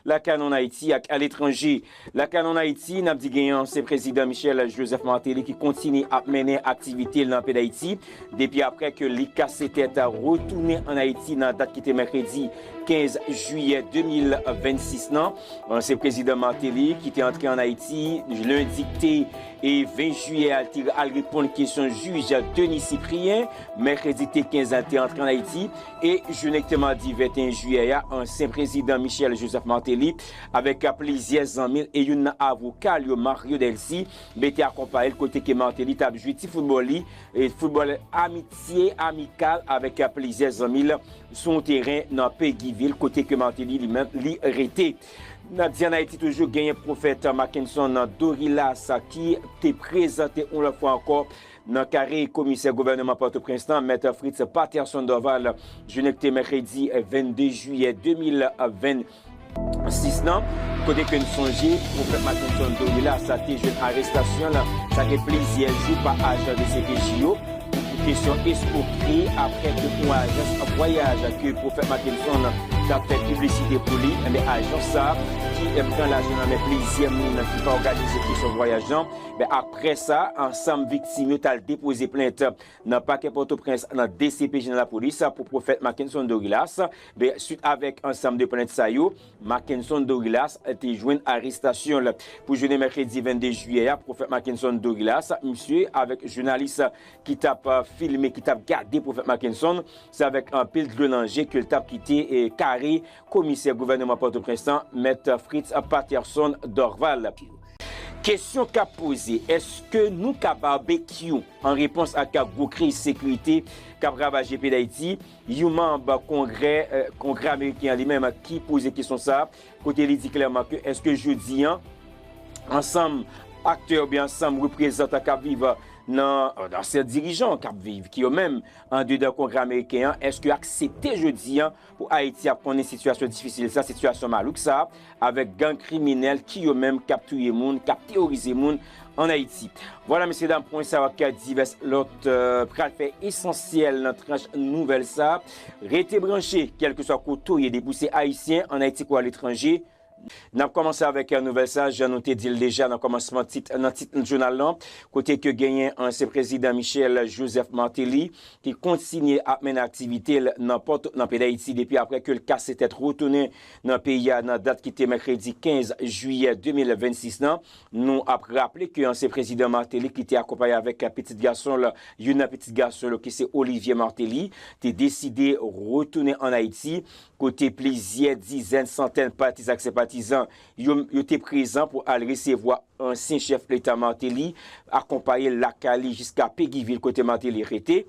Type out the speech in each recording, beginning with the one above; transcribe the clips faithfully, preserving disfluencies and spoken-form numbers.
Lakay nou ann Ayiti ak aletranje. Lakay nou ann Ayiti, n ap di genyen ansyen prezidan Michel Joseph Martelly ki kontinye ap mennen aktivite l nan peyi Dayiti depi apre ke li kase tèt retounen ann Ayiti nan dat ki te mèkredi kenz jiyè de mil vennsis nan. Ansyen prezidan Martelly ki te antre ann Ayiti lendi ki te e ven jiyè a, li te al reponn kesyon jij Denis Cyprien. Mèkredi ki te kenz a, li te antre ann Ayiti. E jounen ki te madi venteyen jiyè a, ansyen prezidan Michel Joseph Martelly avèk plizyè zanmi l e youn nan avoka l yo, Mario Delcy, ben te akonpaye l kote ke Martelly t ap jwe ti foutbòl li, e foutbòl amitye, amikal avèk plizyè zanmi l sou yon teren nan Peguy Ville kote ke Martelly li menm li rete. N ap di ann Ayiti toujou genyen pwofèt Mackenson Dorilas ki te prezante yon lòt fwa ankò nan kare komisè gouvènman Pòtoprens lan, mèt Fritz Patterson Dorval, jounen ki te mèkredi vennde jiyè de mil vennsis nan, kote ke n sonje pwofèt Mackenson Dorilas te jwenn arestasyon l, sa gen plizyè jou pa ajan D C P J yo, pou kesyon eskwokri apre ke yon ajans vwayaj ke pwofèt Mackenson t ap fè piblisite pou li, enben ajans sa a ki pran lajan nan men plizyè moun ki pa òganize kesyon vwayaj lan, ben apre sa, ansanm viktim yo t al depoze plent nan pakè Pòtoprens nan D C P J nan lapolis pou pwofèt Mackenson Dorilas. Ben, swit avèk ansanm de plent sa yo, Mackenson Dorilas te jwenn arestasyon l. Pou jounen mèkredi vennde jiyè a, pwofèt Mackenson Dorilas, misye avèk jounalis ki t ap, eh, filme, ki t ap gade pwofèt Mackenson, se avèk anpil dlo nan je ke l t ap kite, eh, kare komisè gouvènman Pòtoprens lan, mèt Fritz Patterson Dorval. Kesyon k ap poze, èske nou ka babekyou an repons ak gwo kriz sekirite k ap ravaje peyi Dayiti? Yon manm kongrè, eh, kongrè ameriken an li menm ki poze kesyon sa a, kote li di klèman ke èske jodi an, ansanm aktè oubyen ansanm reprezantan k ap viv nan, ansyen dirijan k ap viv, ki yo menm andedan kongrè ameriken an, èske yo aksepte jodi an pou Ayiti ap konnen sitiyasyon difisil sa, sitiyasyon malouk sa, avèk gang kriminèl ki yo menm k ap touye moun, k ap teworize moun ann Ayiti. Vwala, mesye dam, pwen sa yo ak divès lòt, eh, pral fè esansyèl nan tranch nouvèl sa. Rete branche, kèlkeswa kote w ye, depi w se Ayisyen, ann Ayiti kou aletranje. N ap kòmanse avèk, eh, nouvèl sa, jan nou te di l deja nan kòmansman tit, nan tit jounal lan, kote ke genyen ansyen prezidan Michel Joseph Martelly, ki kontinye ap mennen aktivite l nan Pòto, nan peyi Dayiti depi apre ke l kase tèt retounen nan peyi a nan dat ki te mèkredi kenz jiyè de mil vennsis nan. Nou ap raple ke ansyen prezidan Martelly ki te akonpaye avèk pitit gason l, youn nan pitit gason l ki se Olivier Martelly, te deside retounen ann Ayiti, kote plizyè dizèn, santèn patizan ak senpatizan yo, yo te prezan pou al resevwa ansyen chèf leta Martelly, akonpaye l lakay li jiska Peguy Ville kote Martelly rete.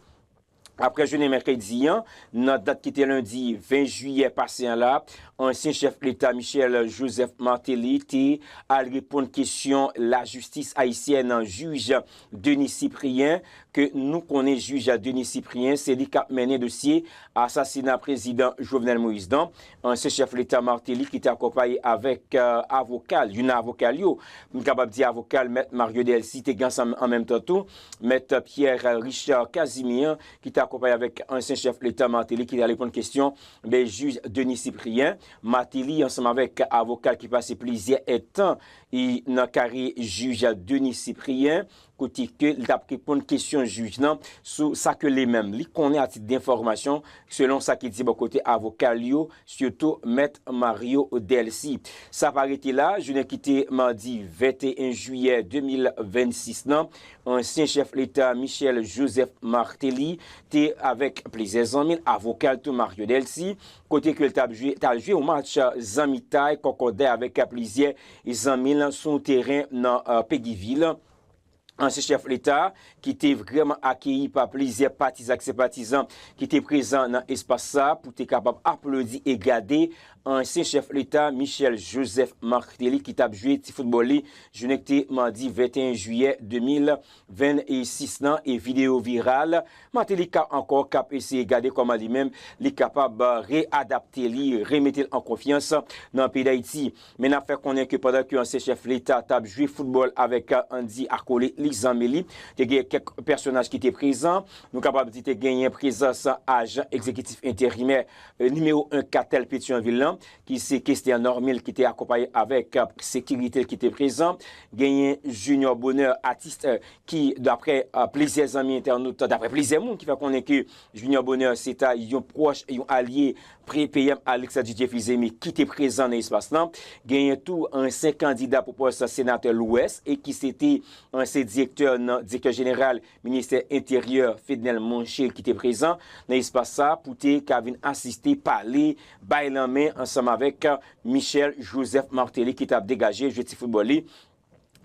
Apre jounen mèkredi an, nan dat ki te lendi ven jiyè pase an la, ansyen chèf leta Michel Joseph Martelly te al reponn kesyon lajistis ayisyèn jij Denis Cyprien, ke nou konnen jij Denis Cyprien, se li k ap mennen dosye asasina prezidan Jovenel Moïse nan. Ansyen chèf leta Martelly ki te akonpaye avèk, eh, avoka l, youn nan avoka l yo, m kapab di avoka l, mèt Mario Delcy, te gen ansanm an menm tan tou, mèt Pierre Richard Casimir, ki te akonpaye avèk ansyen chèf leta Martelly, ki te al reponn kesyon, ben, jij Denis Cyprien. Martelly, ansanm avèk avoka l ki pase plizyè èdtan, e nan kare jij Denis Cyprien, kote ke li t ap reponn kesyon jij nan sou sa ke li menm li konnen a tit denfòmasyon, selon sa ki di bò kote avoka l yo, sitou mèt Mario Delcy. Sa pa rete la, jounen ki te madi venteyen jiyè de mil vennsis nan, ansyen chèf leta Michel Joseph Martelly te avèk plizyè zanmi l, avoka l tou Mario Delcy, kote ke l t ap jwe, t al jwe yon match zanmitay kòkòday avèk plizyè zanmi l sou yon teren nan, eh, Peguy Ville. Ansyen chèf leta ki te vrèman akeyi pa plizyè patizan ak senpatizan ki te prezan nan espas sa pou te kapab aplodi e gade ansyen chèf leta Michel Joseph Martelly ki t ap jwe ti foutbòl li jounen ki te madi venteyen jiyè de mil vennsis nan e videyo viral. Martelly k ap ankò k ap eseye gade kòman li menm li kapab, eh, readapte li, remete l an konfyans nan peyi Dayiti. Men n ap fè konnen ke pandan ke ansyen chèf leta t ap jwe foutbòl avèk, eh, Andy akolit li, zanmi li. Te gen kèk pèsonaj ki te prezan. Nou kapab di te genyen prezans ajan egzekitif enterimè, e, nimewo en katèl Petyonvil lan, ki se Kester Normil, ki te akonpaye avèk, e, sekirite ki te prezan. Genyen Junior Bonheur, atis, e, ki, daprè, e, plizyè zanmi entènot, daprè plizyè moun ki fè konnen ke Junior Bonheur se ta yon pwòch, yon alye pre-, P M Alex Didier Fils-Aimé ki te prezan nan espas lan. Genyen tou ansyen kandida pou pòs senatè Lwès e ki se te ansyen direktè nan, direktè jeneral ministè enteryè Fednel Moncher ki te prezan nan espas sa pou te ka vin asiste, pale, bay lanmen ansanm avèk Michel Joseph Martelly ki t ap degaje jwe ti foutbòl li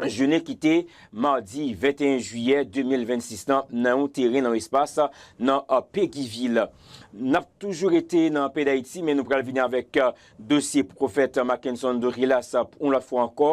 jounen ki te madi venteyen jiyè de mil vennsis lan nan yon teren nan yon espas nan, e, Peguy-Ville. N ap toujou rete nan peyi Dayiti, men nou pral vini avèk, e, dosye pwofèt Mackenson Dorilas, e, yon lòt fwa ankò.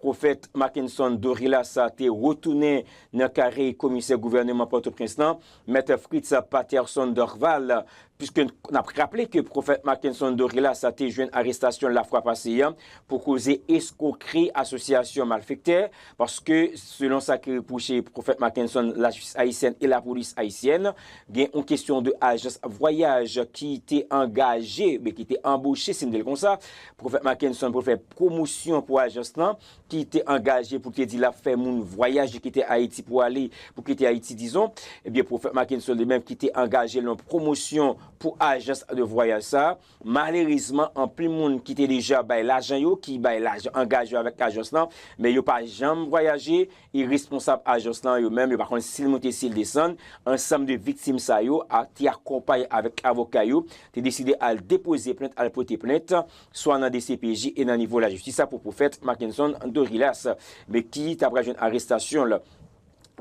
Pwofèt Mackenson Dorilas te retounen nan kare komisè gouvèneman Pòtoprens lan, Mèt Fritz Patterson Dorval, piske n ap raple ke pwofèt Mackenson Dorilas te jwenn arestasyon lafwa pase a pou koze eskwokri, asosyasyon malfektè, paske selon sa ki repwoche pwofèt Mackenson, lajistis ayisyèn e lapolis ayisyèn, gen yon kesyon de ajans vwayaj ki te angaje, oubyen ki te anboche, si m di l konsa, pwofèt Mackenson pou fè pwomosyon pou ajans lan, ki te angaje pou te di l ap fè moun vwayaje kite Ayiti pou ale, pou kite Ayiti, dizon, ebyen, pwofèt Mackenson li menm ki te angaje l nan pwomosyon pou ajans de vwayaj sa. Malerezman, anpil moun ki te deja bay lajan yo, ki bay lajan, angaje yo avèk ajans lan, men yo pa janm vwayaje, e responsab ajans lan yo menm, yo pa konn si l monte, si l desann. Ansanm de viktim sa yo a, te akonpaye avèk avoka yo, te deside al depoze plent, al pote plent, swa nan D C P J e nan nivo lajistis sa pou pwofèt Mackenson Dorilas, men ki ta pral jwenn arestasyon l.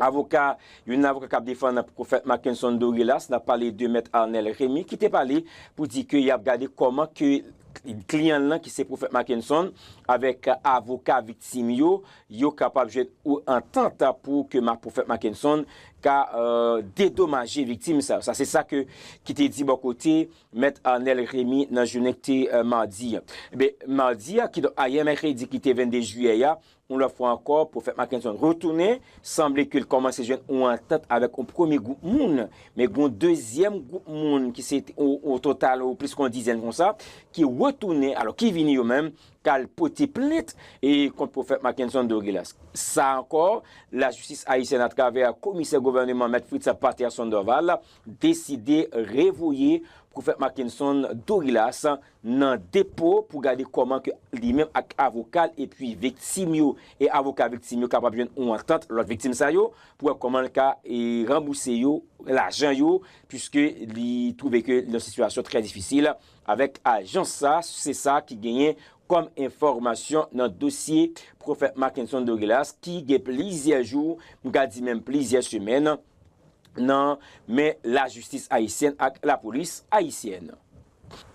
Avoka, youn avoka k ap defann pwofèt Mackenson Dorilas, n ap pale de Mèt Arnel Remy, ki te pale pou di ke y ap gade kòman ke kliyan l lan, ki se pwofèt Mackenson, avèk avoka viktim yo, yo kapab jwenn yon antant pou ke ma-, pwofèt Mackenson ka, e, dedomaje viktim sa yo. Sa se sa ke, ki te di bò kote Mèt Arnel Remy nan jounen ki te, e, madi a. Ebyen, madi a, kidonk ayè mèkredi ki te vennde jiyè a, yon lòt fwa ankò, pwofèt Mackenson retounen, sanble ke l kòmanse jwenn yon antant avèk yon premye gwoup moun, men gen yon dezyèm gwoup moun ki se o, o total, o plis ke yon dizèn konsa, ki retounen, alò ki vini yo menm, k al pote plent e kont pwofèt Mackenson Dorilas. Sa ankò, lajistis ayisyèn atravè komisè gouvèneman Mèt Fritz Patterson Dorval deside revoye pwofèt Mackenson Dorilas nan depo pou gade kòman ke li menm ak avoka l epi viktim yo e avoka viktim yo kapab jwenn yon antant, lòt viktim sa yo, pou wè kòman l ka, e, ranbouse yo lajan yo, piske li twouve ke li nan sitiyasyon trè difisil avèk ajans sa, se sa ki genyen kòm enfòmasyon nan dosye pwofèt Mackenson Dorilas ki gen plizyè jou, m ka di menm plizyè semèn, nan men lajistis ayisyèn ak lapolis ayisyèn.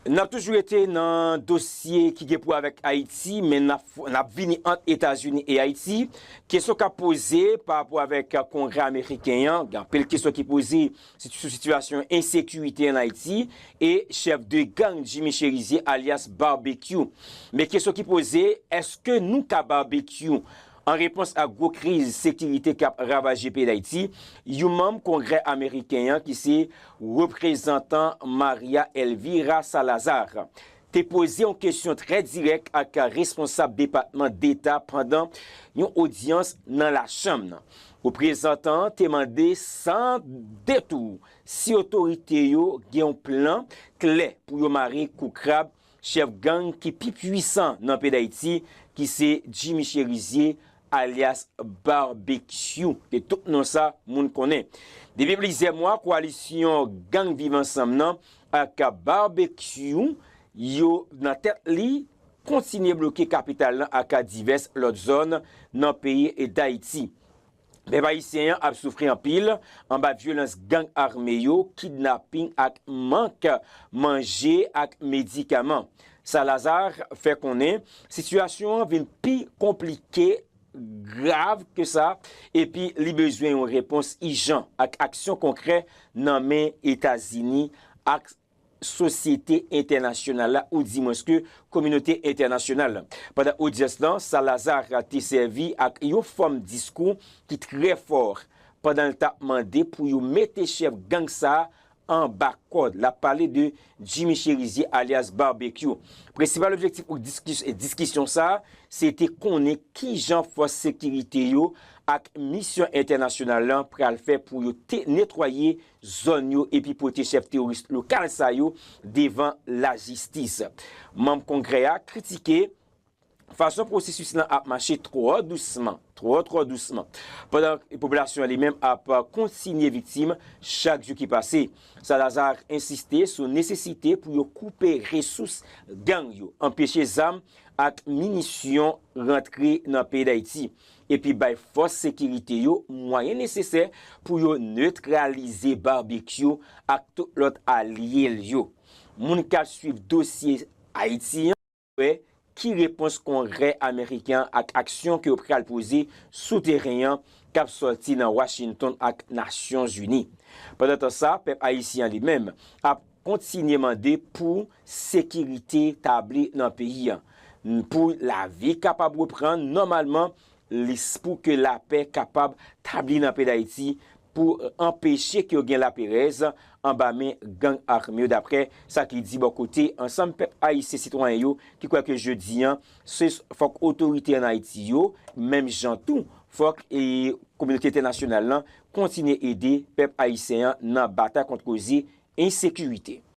N ap toujou rete nan dosye ki gen pou avèk Ayiti, men n ap, n ap vini ant Etazini e Ayiti. Kesyon k ap poze pa rapò avèk Kongrè ameriken an, gen anpil kesyon ki poze si-, sou sitiyasyon ensekirite ann Ayiti e chèf de gang Jimmy Chérizier alyas Barbecue. Men kesyon ki poze, èske nou ka Barbecue? An repons ak gwo kriz sekirite k ap ravaje peyi Dayiti, yon manm Kongrè ameriken an ki se reprezantan Maria Elvira Salazar te poze yon kesyon trè dirèk ak responsab Depatman Deta pandan yon odyans nan Lachanm nan. Reprezantan an te mande san detou si otorite yo gen yon plan klè pou yo mare kou krab chèf gang ki pi pwisan nan peyi Dayiti, ki se Jimmy Chérizier, alyas Barbecue, ke tout non sa moun konnen. Depi plizyè mwa, kowalisyon gang Viv Ansanm nan ak Barbecue yo nan tèt li kontinye bloke kapital lan ak divès lòt zòn nan peyi Dayiti. Pèp ayisyen an ap soufri anpil anba vyolans gang ame yo, kidnaping ak mank manje ak medikaman. Salazar fè konnen sitiyasyon an vin pi konplike, grav ke sa, epi li bezwen yon repons ijan ak aksyon konkrè nan men Etazini ak sosyete entènasyonal la, oudimwens ke kominote entènasyonal la. Pandan odyans lan, Salazar te sèvi ak yon fòm diskou ki trè fò, pandan l t ap mande pou yo mete chèf gang sa a anba kòd. L ap pale de Jimmy Chérizier alyas Barbecue. Prensipal objektif pou diskis-, diskisyon sa a, se te konnen kijan fòs sekirite yo ak misyon entènasyonal lan pral fè pou yo te netwaye zòn yo epi pote chèf teworis lokal sa yo devan lajistis. Manm Kongrè a kritike fason pwosesis lan ap mache twò dousman, twò, twò dousman, pandan popilasyon an li menm ap kontinye viktim chak jou ki pase. Salazar ensiste sou nesesite pou yo koupe resous gang yo, anpeche zam ak minisyon rantre nan peyi Dayiti, epi bay fòs sekirite yo mwayen nesesè pou yo netralize Barbecue ak tout lòt alye l yo. Moun k ap swiv dosye Ayiti an wè ki repons Kongrè ameriken an ak aksyon ke yo pral poze sou teren an k ap sòti nan Washington ak Nasyonzini. Pandan tan sa, pèp ayisyen an li menm ap kontinye mande pou sekirite tabli nan peyi an, pou lavi kapab reprann nòmalman, pou ke lapè kapab tabli nan peyi Dayiti, pou anpeche ke yo gen laperèz anba men gang ame yo, daprè sa ki di bò kote ansanm pèp ayisyen sitwayen yo, ki kwè ke jodi an, se fòk otorite ann Ayiti yo, menm jan tou, fòk e kominote entènasyonal lan kontinye ede pèp ayisyen an nan batay kont koze ensekirite.